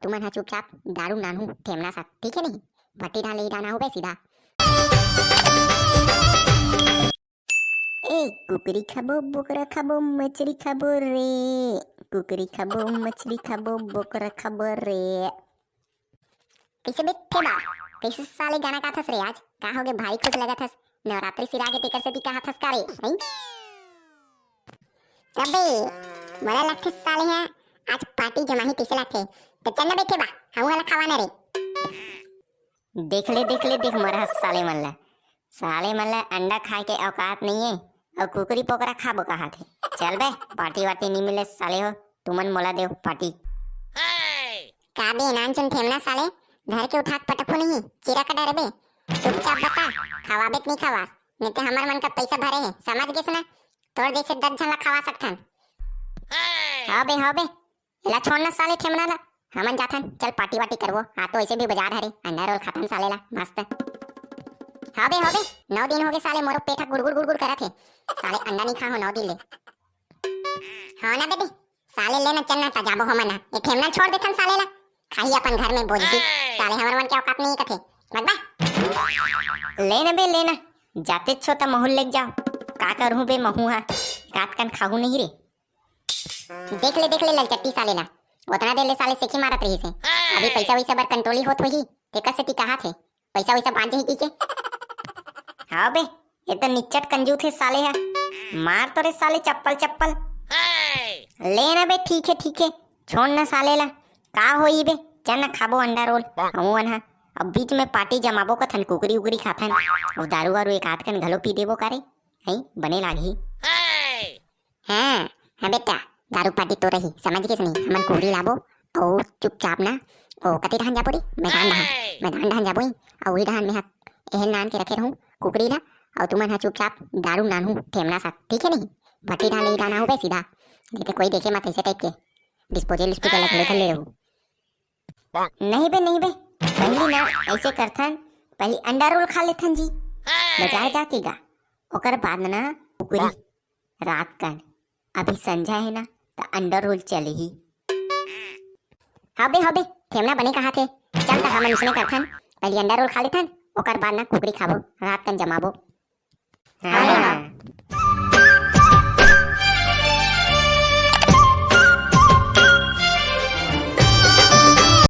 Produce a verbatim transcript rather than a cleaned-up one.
तुमन ह चुपचाप दारू नानहू ठेमना सा, ठीक है नहीं? भट्टी डाल ले ही डाना हो बे सीधा। ए, कुकरी खाबो, बोकरा खाबो, मछली खाबो रे। कुकरी खाबो, मछली खाबो, बोकरा खाबो रे। कैसे बे ठेबा? कैसे साले गाना गाथस रे आज? का होगे भारी खुश लगत हस? नवरात्रि सिरा के तेकर सेती कहाथस का रे? हैं? अबे, मोला लगथे साले ह आज पार्टी जमाही तइसे लगथे। त चल ना बे ठेबा, हमू वाला खवाना रे। देख ले, देख ले, देख मरहस साले मन ला। साले मन ला अंडा खाए के औकात नइये, अउ कुकरी पोकरा खाबो कहाथे। चल बे, पार्टी वार्टी नी मिले साले हो, तुमन मोला देव पार्टी। का बे नानचुन ठेमना साले, धर के उठा के पटकहूं नहीं, चिरा का डरबे? चुपचाप बता, खवाबे त नहीं खवास, नहीं ते हमर मन का पैसा भरे है, समझ गेस ना? तोर जैसे दस झन ला खवा सकथन। हाँ बे, हाँ बे, एला छोड़ ना साले ठेमना ला, हमन जाथन, चल पार्टी वार्टी करबो। आज तो ऐसे भी बाजार हरे, अंडा रोल खाथन साले ला, मस्त। हाँ बे, हाँ बे, नौ दिन होगे साले मोरो पेट ह गुड़गुड़ गुड़गुड़ करत हे, साले अंडा नहीं खा हो नौ दिन ले। हाँ ना बेबे, साले ले ना चल ना, त जाबो हमन ना, ये ठेमना छोड़ देथन साले ला, खाही अपन घर में बोझ दी। साले हमर मन के औकात नहीं कथे, बस बा। ले ना बे, ले ना, जाते छो त महूं लेग जाओ, का करहूं बे महूं हा, रात कन खाहू नहीं रे। देख ले, देख ले ललचट्टी साले ला, ओतना देर ले साले सेखी मारत रहिस हे, अभी पैसा वैसा बर कंट्रोली होत होही, तेकर सेती कहात हे, पैसा वैसा बांचे ही की के? हाँ बे, ये तो निच्चट कंजूस हे साले हा, मार तो रे साले चप्पल चप्पल। ले ना बे, ठीक है, ठीक है, छोड़ ना साले ला, का होई बे, चल ना खाबो अंडा रोल, हमू मन हा। अब बीच में पार्टी जमाबो कथन, कुकरी उकरी खाथन, अउ दारू वारू एक आध कन घलो पी देबो का रे, हैं, बने लागही। हाँ, हाँ बेटा, दारू पार्टी तो रही, समझ गेस नहीं? हमन कुकरी लाबो, अउ चुपचाप ना, ओ, कते डहान जाबो रे? मैदान डहान, मैदान डहान जाबो ही, अउ वही डहान में हा, एहन नान के रखे रहूं, कुकरी ला, अउ तुमन हा चुपचाप दारू नानहू ठेमना सा, ठीक है नहीं? भट्टी डाल ले ही डाना हो बे सीधा, नहीं तो कोई देखे मत ऐसे टाइप के, डिस्पोजल डिस्पोजल रख ले, कर ले रहू। नहीं बे, नहीं बे, पहली ना ऐसे करथन, पहली अंडा रोल खा लेथन जी, बाजार जाके गा, ओकर बाद ना कुकरी रात कन, अभी संझा है ना, त अंडा रोल चलही। हबे, हबे, ठेमना बने कहाथे, चल त हमन इसने करथन, पहली अंडा रोल खा लेथन, ओकर बाद ना कुकरी खाबो, रात कन जमाबो। हाँ, हाँ, हाँ।